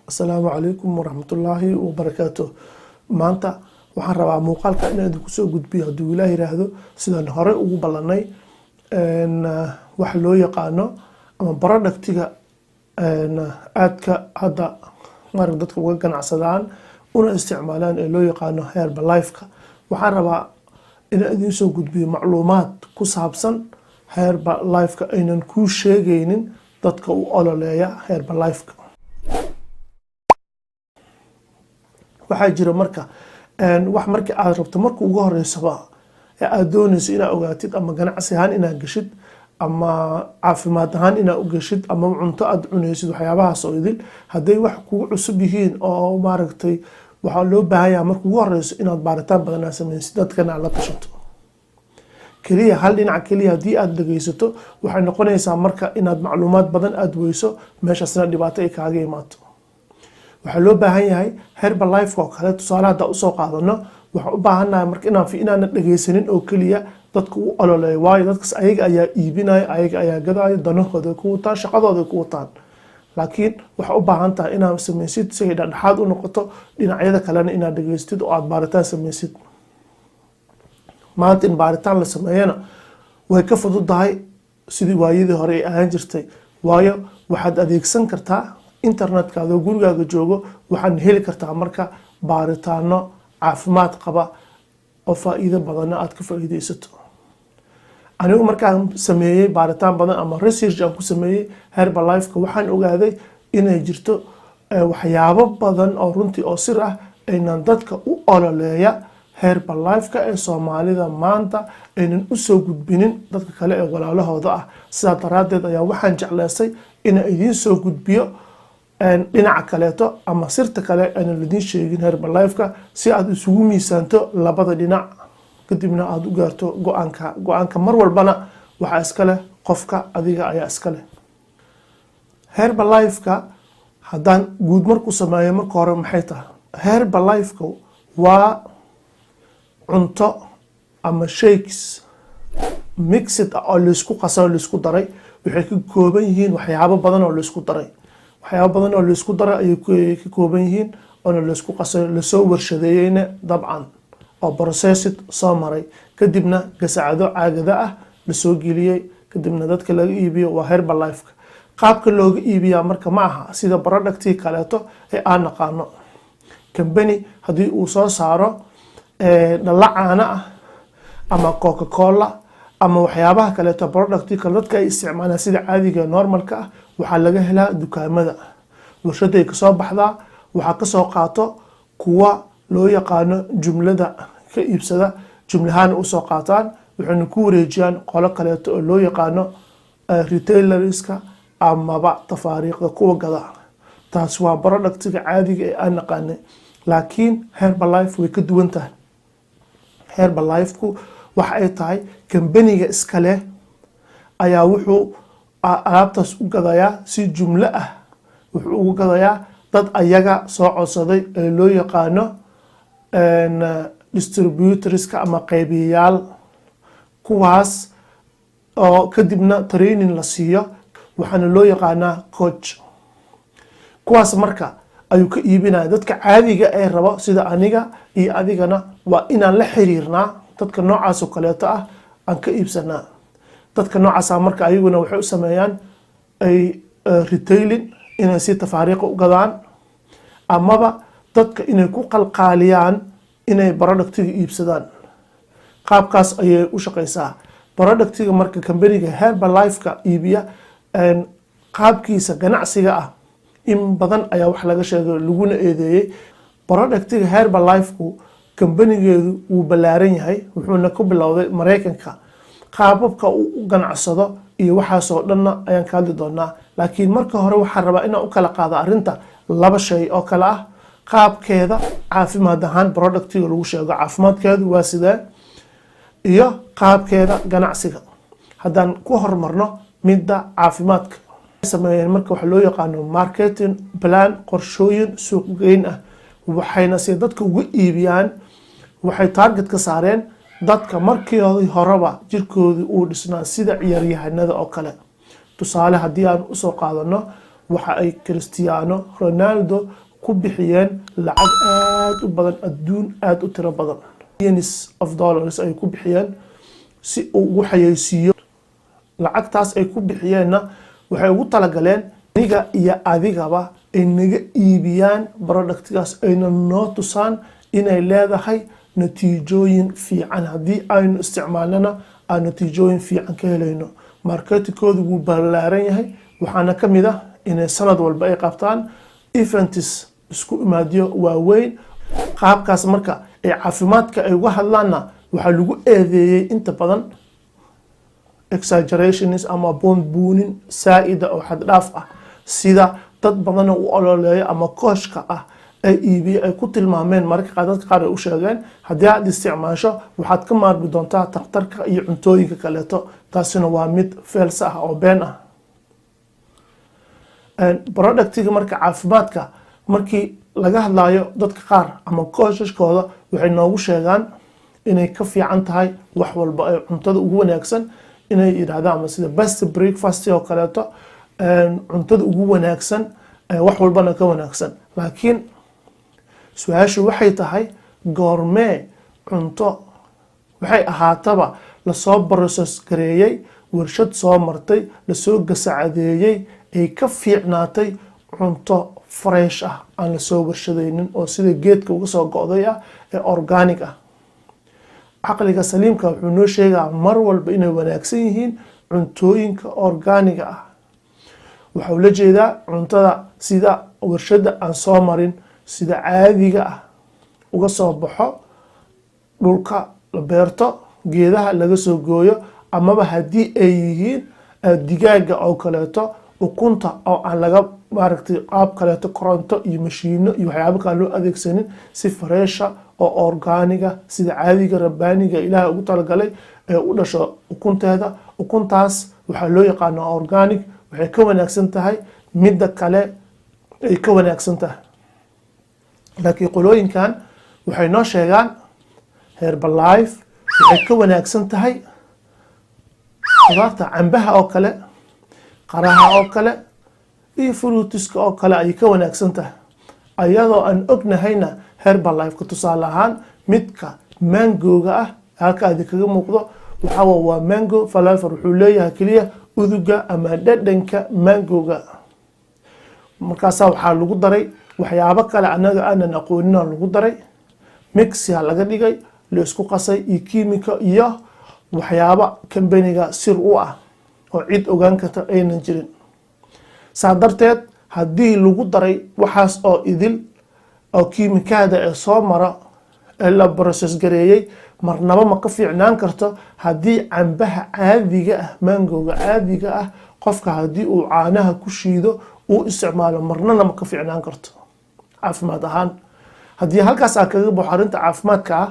Asalaamu calaykum waraxmatullaahi wabarakaatu. Maanta waxaan rabaa muuqaalka inaan idinku soo gudbiyo, hadduu Ilaah yiraahdo, sidaan horey ugu ballanay, waxa loo yaqaano ama productiga aadka hadda maarag dadka uga ganacsadaan una isticmaalaan ee loo yaqaano Herbalife-ka. Waxaan rabaa inaan idiin soo gudbiyo macluumaad ku saabsan Herbalife-ka aynan kuu sheegaynin dadka u ololeeya Herbalife-ka. Waxaa jira marka wax marka aad rabto, marka ugu horeysaba ee aad dooneyso inaad ogaatid, ama ganacsi ahaan inaad gashid, ama caafimaad ahaan inaad u gashid, ama cunto aad cuneysid, waxyaabahaas oo idil hadday wax kugu cusub yihiin oo maaragtay, waxaa loo baahan yahay marka ugu horeyso inaad baaritaan badan aad sameysid, dadkana aad la tashato. Keliya hal dhinac keliya haddii aad dhegeysato, waxay noqonaysaa marka inaad macluumaad badan aad weyso, meeshaasna dhibaato ay kaaga imaato. Waxaa loo baahan yahay Herbalife oo kale, tusaale haddaa usoo qaadano, waxaan u baahannahay marka inaanan dhegeysanin oo keliya dadka u ololeeyo, waayo dadkaas ayaga ayaa iibinaya, ayaga ayaa gadaayo, danahooda ku wataan, shaqadooda ku wataan. Laakiin waxaa u baahan tahay inaad sameysid si ay dhexdhexaad u noqoto, dhinacyada kalena inaad dhegeystid oo aad baaritaan sameysid. Maanta in baaritaan la sameeyana way ka fududahay sidii waayadii hore ay ahaan jirtay, waayo waxaad adeegsan kartaa internetka adoo gurigaaga joogo. Waxaad heli kartaa marka baaritaano caafimaad qaba oo faa-iido badanna aad ka faa-iideysato. Anigu markaan sameeyey baaritaan badan ama research aan ku sameeyey Herbalife-ka, waxaan ogaaday inay jirto waxyaabo badan oo runtii oo sir ah aynan dadka u ololeeya Herbalife-ka ee Soomaalida maanta aynan usoo gudbinin dadka kale ee walaalahooda ah. Sidaa daraaddeed ayaa waxaan jecleystay inaan idiin soo gudbiyo dhinaca kaleeto ama sirta kale aanan idiin sheegin Herbalife-ka, si aad isugu miisaanto labada dhinac, kadibna aada u gaarto go-aanka. Go-aanka mar walbana waxaa iska leh qofka, adiga ayaa iska leh. Herbalife-ka haddaan guud marku sameeyo, marka hore maxay tahay Herbalife-ka? Waa cunto ama shakes mixed ah oo laisku qasay oo laisku daray. Waxay ka kooban yihiin waxyaabo badan oo laisku daray, waxyaabo badan oo laisku daray ayay ka kooban yihiin, oona laisku qasay, lasoo warshadeeyeyna dabcan, oo processed soo maray, kadibna gasacado caagada ah lasoo geliyey, kadibna dadka laga iibiyo. Waa Herbalife-ka. Qaabka looga iibiyaa marka ma aha sida productii kaleeto ee aan naqaano. Company haddii uu soo saaro dhalla caano ah ama Coca Cola ama waxyaabaha kaleeto, productii kale dadka ay isticmaalaan sida caadiga normalka ah, waxaa laga helaa dukaamada. Warshaday kasoo baxdaa, waxaa kasoo qaato kuwa loo yaqaano jumlada ka iibsada, jumlahaan usoo qaataan, waxayna ku wareejiyaan qolo kaleeto oo loo yaqaano retailerska amaba tafaariiqda kuwa gada. Taas waa productiga caadiga ee aan naqaanay. Laakiin Herbalife way ka duwan tahay. Herbalife-ku waxa ay tahay, kambaniga iska leh ayaa wuxuu alaabtaas u gadayaa si jumlo ah. Wuxuu ugu gadayaa dad ayaga soo codsaday ee loo yaqaano distributorska ama qaybiyayaal, kuwaas oo kadibna training la siiyo, waxaana loo yaqaanaa coach. Kuwaas marka ayuu ka iibinaya. Dadka caadiga ee rabo sida aniga iyo adigana waa inaan la xiriirnaa dadka noocaas oo kaleeto ah, aan ka iibsanaa. Dadka noocaasa marka ayaguna waxay u sameeyaan ay retailing, inay si tafaariiqa u gadaan, amaba dadka inay ku qalqaaliyaan inay productiga iibsadaan. Qaabkaas ayay u shaqeysaa productiga. Marka kambaniga Herbalife-ka iibiya, qaabkiisa ganacsiga ah in badan ayaa wax laga sheegay, laguna eedeeyey. Productiga Herbalife-ku kambanigeedu wuu ballaaran yahay, wuxuuna ku bilowday Mareykanka. Qaababka uu u ganacsado iyo waxaasoo dhanna ayaan ka hadli doonaa. Laakiin marka hore waxaan rabaa inaan u kala qaado arrinta laba shay oo kale ah: qaabkeeda caafimaad ahaan productiga lagu sheego, caafimaadkeedu waa sidee, iyo qaabkeeda ganacsiga. Haddaan ku horumarno midda caafimaadka, sameeyeen marka waxa loo yaqaano marketing plan, qorshooyin suuqgeyn ah. Waxayna si dadka uga iibiyaan, waxay target ka saareen dadka markii horeba jirkoodii uu dhisnaa, sida ciyaaryahanada oo kale. Tusaale haddii aan usoo qaadano, Waxa ay Cristiano Ronaldo ku bixiyeen lacag aada u badan, adduun aada u tiro badan, millions of dollars ay ku bixiyeen si uu ugu xayeysiiyo. Lacagtaas ay ku bixiyeenna waxay ugu talagaleen aniga iyo adigaba ay naga iibiyaan productgaas, ayna noo tusaan inay leedahay natiijooyin fiican, haddii aynu isticmaalnana aan natiijooyin fiican ka helayno. Marketingkoodu wuu ballaaran yahay. Waxaana ka mid ah inay sanad walba ay qabtaan events, isku imaadyo waaweyn. Qaabkaas marka ay caafimaadka ay uga hadlaanna, waxaa lagu eedeeyey inta badan exaggerations ama buunbuunin saa'ida oo xaddhaaf ah, sida dad badanoo u ololeeya ama coachka ah ay iibiye ay ku tilmaameen. Mararka qaar dadka qaar ay u sheegeen, haddii aad isticmaasho waxaad ka maarmi doontaa takhtarka iyo cuntooyinka kaleeto. Taasina waa mid false ah oo been ah. Productiga marka caafimaadka markii laga hadlayo, dadka qaar ama coachashkooda waxay noogu sheegaan inay ka fiican tahay wax walba ay cuntada ugu wanaagsan inay yidhahdaan, ama sida best breakfast oo kaleeto, cuntada ugu wanaagsan, wax walbana ka wanaagsan. Laakiin su-aashu waxay tahay, goormee cunto waxay ahaataba lasoo process gareeyey, warshad soo martay, lasoo gasacadeeyey ay ka fiicnaatay cunto fresh ah, aan lasoo warshadaynin, oo sida geedka uga soo go'day ah ee organic ah? Caqliga saliimka wuxuu noo sheegaa mar walba inay wanaagsan yihiin cuntooyinka organicga ah. Waxau la jeedaa cuntada sida warshada aan soo marin, sida caadiga ah uga soo baxo dhulka la beerto, geedaha laga soo gooyo, amaba haddii ay yihiin digaaga oo kaleeto, ukunta oo aan laga maaragtay qaab kaleeto, koronto iyo mashiino iyo waxyaabo kale loo adeegsanin, si fresha oo organicga, sida caadiga rabbaaniga Ilaahay ugu talagalay ee u dhasho ukunteeda, ukuntaas waxaa loo yaqaanaa organic. Waxay ka wanaagsan tahay midda kale ay ka wanaagsan tahay. Laakiin qolooyinkan waxay noo sheegaan Herbalife waxay ka wanaagsan tahay khudaarta, cambaha oo kale, qaraha oo kale iyo fruitska oo kale ayay ka wanaagsan tahay, ayadoo aan ognahayna Herbalifeka tusaale ahaan midka mangoga ah halka adi kaga muuqdo waxaa waa mango flavor. Wuxuu leeyahay keliya uduga ama dhadhanka mangoga. Markaasaa waxaa lagu daray waxyaabo kale annaga aanan aqoonina lagu daray, mixia laga dhigay, la isku qasay, iyo kiimika iyo waxyaabo kambaniga sir u ah oo cid ogaan karta aynan jirin. Saa darteed, haddii lagu daray waxaas oo idil oo kiimikaada ee soo mara ee la process gareeyey, marnaba ma ka fiicnaan karto haddii cambaha caadiga ah, mangoga caadiga ah, qofka haddii uu caanaha ku shiido uu isticmaalo, marnana ma ka fiicnaan karto caafimaad ahaan. Haddii halkaas aan kaga baxo arrinta caafimaadka ah.